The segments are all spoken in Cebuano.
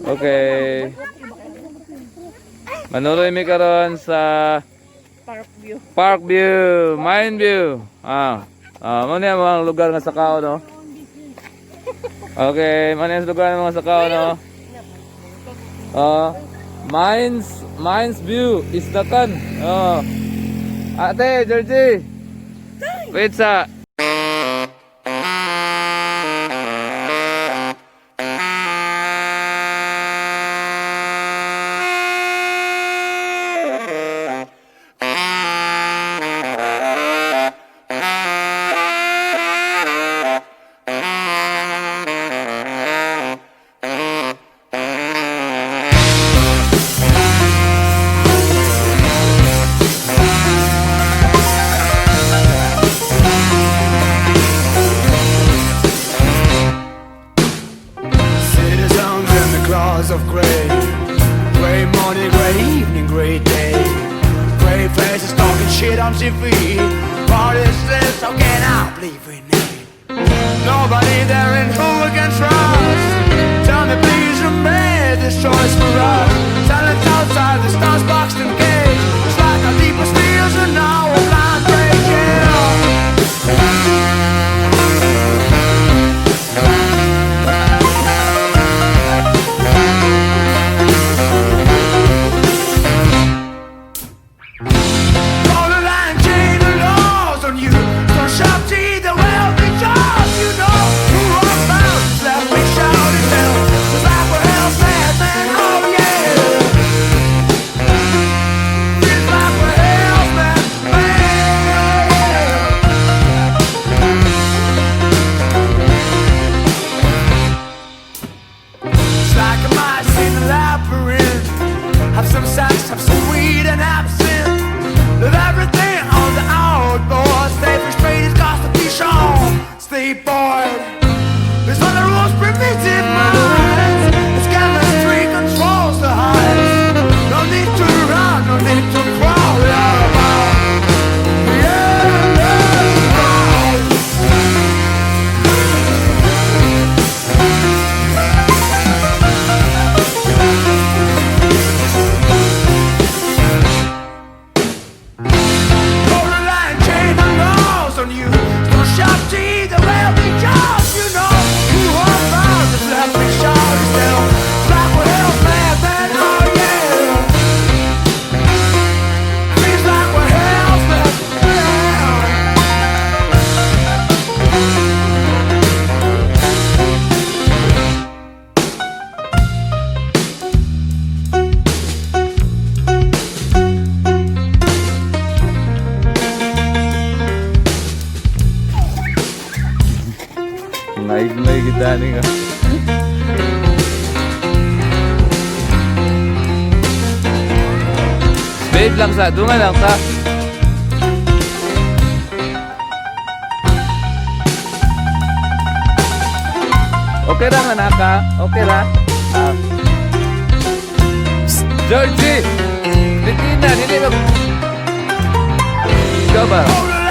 Okay. Manuroy mi karon sa Park view. Park View, Mine View. Ah. Ah, mo niya mga lugar nga sakao, no? Okay, mo niya sa lugar ng mga sakao, no? Ah, Mines View, Isdakan. Oh. Ate, Georgie. Wait sa. Citizens in the clouds of gray. Gray morning, gray evening, gray day. Gray faces talking shit on TV. What is this? How can I believe in it? Nobody there in who we can trust. Tell me please who made this choice for us. Silence outside the stars boxed and cage. It's like our deepest fears are now a blind rage. Yeah. Draw the line, chain the laws on you. Don't shop to the wealthy jobs, you know. Who are bound, left me shouting hell. It's like we're hell's madman, oh yeah. It's like we're hell's madman. It's like a mice in a labyrinth. Have some sex, have some weed and absinthe. Leave everything on the outboard. Stay frustrated, cause to be shown. Stay bored. There's all the rules, primitive minds. It's chemistry controls the hives. No need to run, no need to crawl. We are about the endless crowd. Borderline chain the laws on you. Don't shop to either wealthy jobs, you know. Who are bound to slap me shot still. Slap with hell's madman, oh yeah. Feels like we're hell's madman. Naigmay kita ni ka. Babe lang sa, dungan lang sa. Okay ra nga naka, okay ra. Ah. Psst, Georgie! Dili na, dili na. Ikaw ba?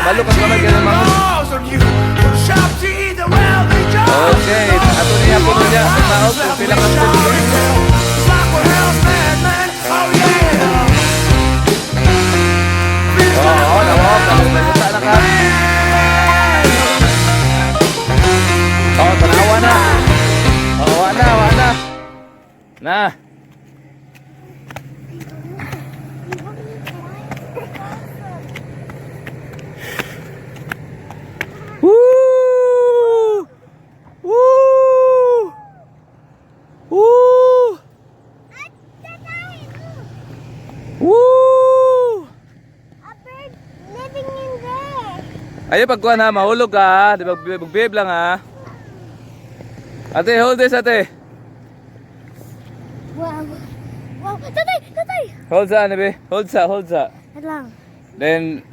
Balo ka kamay ka ng mga. Laws on you. Don't shop to either wealthy jobs. Okay, ato niya po niya sa tao kung pila ka tubig. It's like we're hell's madman, oh yeah. Feels Oo, like oo, we're nawa, hell's kamusta na ka? Oh, tanawa na. Oh, wa na, wa na. Na. Woo! Woo! Woo! Woo! A bird living in there. Ayaw pagkuhan ha, mahulog ka ha. Di ba, magbib lang ha. Ate, hold this, ate. Wow. Wow. Tatay! Tatay! Hold sa, ano be? Hold sa, hold sa. Wait lang. Then,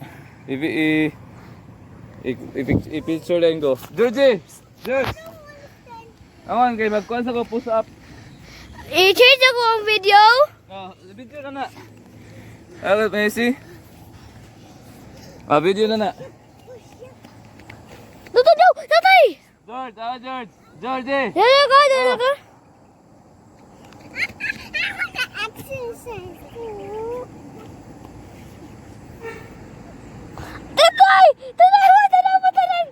i-picture din ko. Georgie! George! Awan, kay magkuhan sa ko, push up. I-change ako ang video. Oh, video na na. Alright, Messi. Ah, video na na. Tatay daw! Tatay! George, ah, George! Georgie! Dala ka! Dala ka! Is Tatay! Tatay! Tanaw mo, tanan!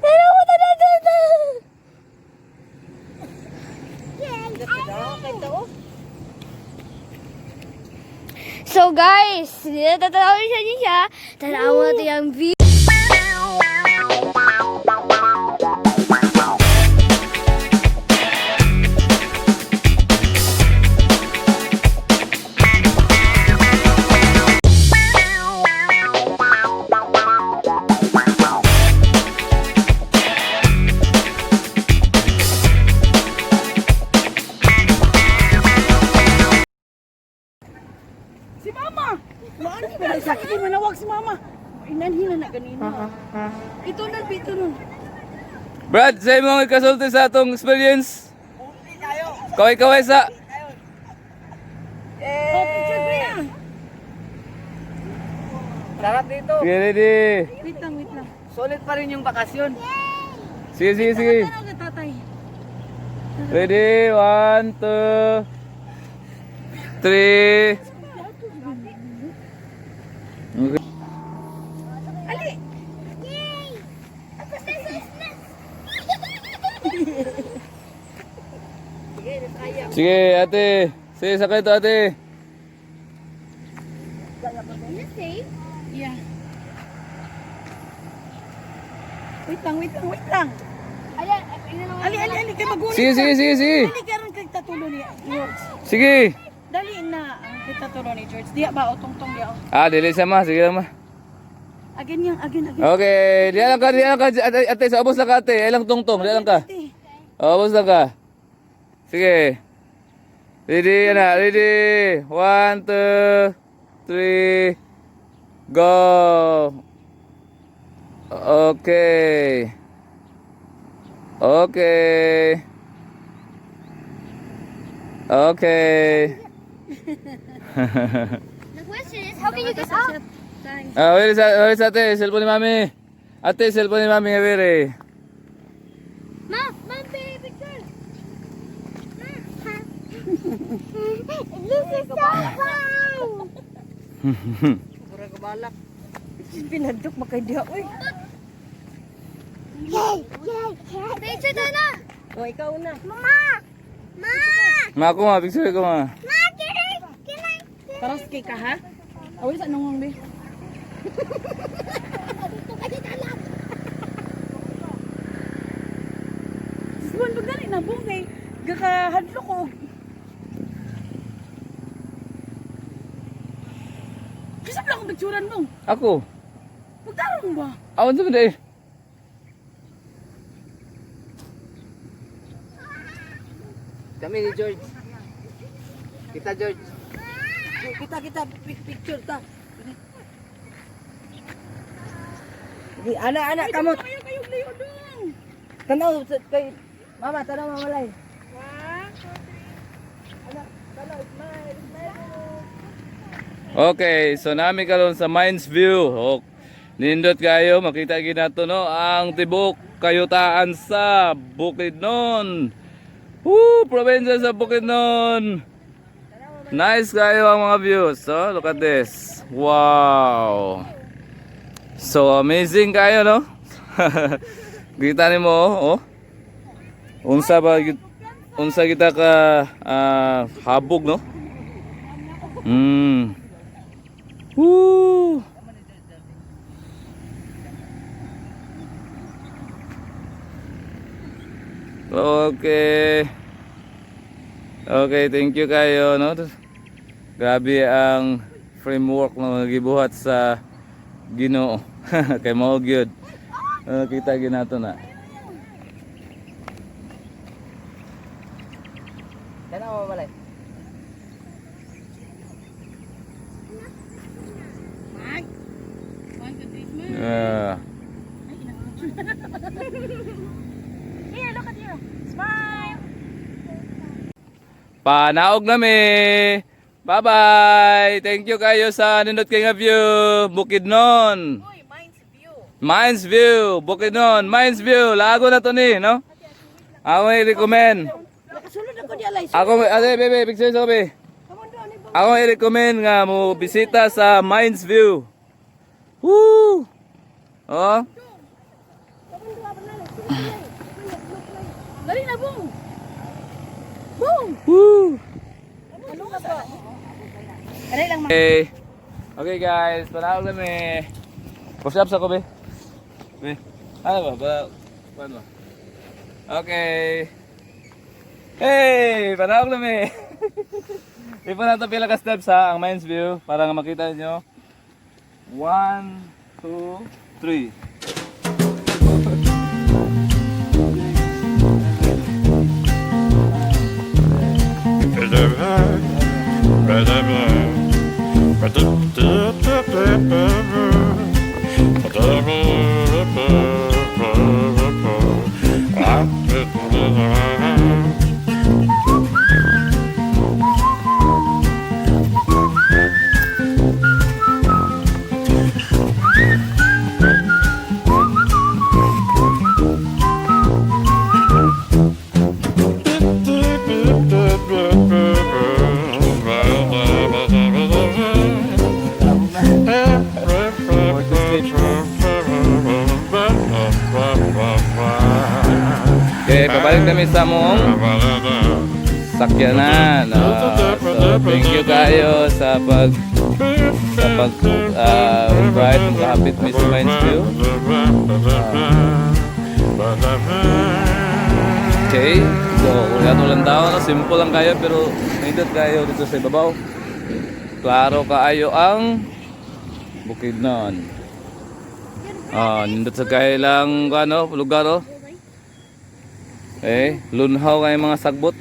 Tanaw mo, tanan, tanan! So guys, tatanawin siya niya siya. Tanawa natin ang view. Si Mama! Maani ba na sakit kay manawag si Mama? Inanhin na na ganina. Ito na, ito nun. Brad, sa imong ikasulti sa atong experience. Kaway-kaway sa. Oh, picture ko yan. Sarap dito. Sige, ready. Wait lang, wait lang. Solid pa rin yung bakasyon. Sige, sige, sige. Tanaw ka, tatay. Ready? One, two, three. Okay. Ali! Yay! Ako sa isnas! Sige, ate. Sige, sakay to, ate. Is it safe? Yeah. Wait lang, wait lang, wait lang. Ayan, ayun na. Ali, ali, ali, kay magulit. Sige, sige, sige, sige. Ali, karon kay tatulo ni George. Sige. Dali na, ang kay tatulo ni George. Diya ba, o tungtong diya. O. Ah, dili siya ma. Sige lang ma. Again yang, again, again. Okay, diyan lang ka, diyan lang ka. Ate, ate, sa ubos lang ka, ate. Ay lang tungtong, diyan lang ka. Ate. Oh, ubos lang ka. Sige. Ready na, ready. One, two, three, go. Okay. Okay. Okay. The question is, how can you get up? Ah, wait sa ate, cellphone ni mami. Ate, cellphone ni mami, wait. Ma, ma, baby picture. Ma, this is so fun. Mura ka balak. Pinadok makay diya, oy. Yay! Yay! Picture ta na. O, ikaw na. Mama! Ma! Ma ako ma, picture ko ma. Ma, can I? Can I? Paras kay ka, ha? Away sa nungong, be. Suwan, pagdali na, bung kay gakahadlo ko. Kasi lang akong picturean mo. Ako. Pagtarong ba? Awan sa eh. Kami ni George. Kita George. Kita kita picture ta. Di ana ana kamot. Kayo kayo layo dong. Tanaw kay Mama, tanaw mamalay. Okay, so nami karon sa Mines View. Ok. Nindot kayo, makita gyud nato no ang tibok kayutaan sa Bukidnon. Woo, probinsya sa Bukidnon. Nice kayo ang mga views. So, look at this. Wow. So amazing kayo no? Kita nimo oh. Unsa ba unsa kita ka habog no? Woo! Okay. Okay, thank you kayo no. Grabe ang framework na gibuhat sa Ginoo. Kay mao gyud. Kita ginato na. Tanaw mamalay. One, two, three, smile. Yeah. Here, look at you. Smile. Panaog nami. Bye-bye. Thank you kayo sa nindot kay nga view. Bukidnon. Uy, mine's view. Mines View, Bukidnon, Mines View. Lago na to ni, no? Ako may recommend. Sulod ako di alay. Ako, ate, bebe, picture sa be. Come on doon, iba. Ako i-recommend nga mo bisita sa Mines View. Woo! Oh, Dali na, bong. Bong! Woo! Ano ka ba? Aray lang, ma. Okay. Okay guys, panahon kami. Push up sa ko, be. Be. Ano ba? Ba paano ba? Okay. Hey, panahon kami. Ipa na ito pila ka steps ha, ang Mines View para nga makita niyo. 1, 2, 3. Okay, pabalik kami sa mong sakyanan. So, thank you kayo sa pag invite makahapit mi sa Mines View. Okay, so wala to lang tao, no? Simple lang kayo pero nindot kayo dito sa ibabaw. Klaro kaayo ang Bukidnon. Nindot sa kailang ano, lugar oh. Eh, lunhaw kayo mga sagbot.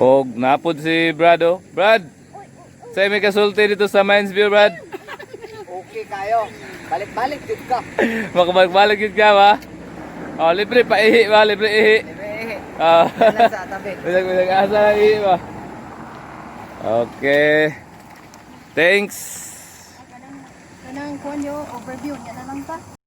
Og napod si Brad oh. Brad! Say may kasulti dito sa Mines View, Brad. Okay kayo. Balik-balik dito ka. Makabalik-balik yun ka ba? Oh, libre pa ihi ba? Libre ihi. Eh, Ah. lang sa tabi. Bisag bisag asa lang ihi ba? Okay. Thanks. Kanang kuan yo, overview niya na lang ta.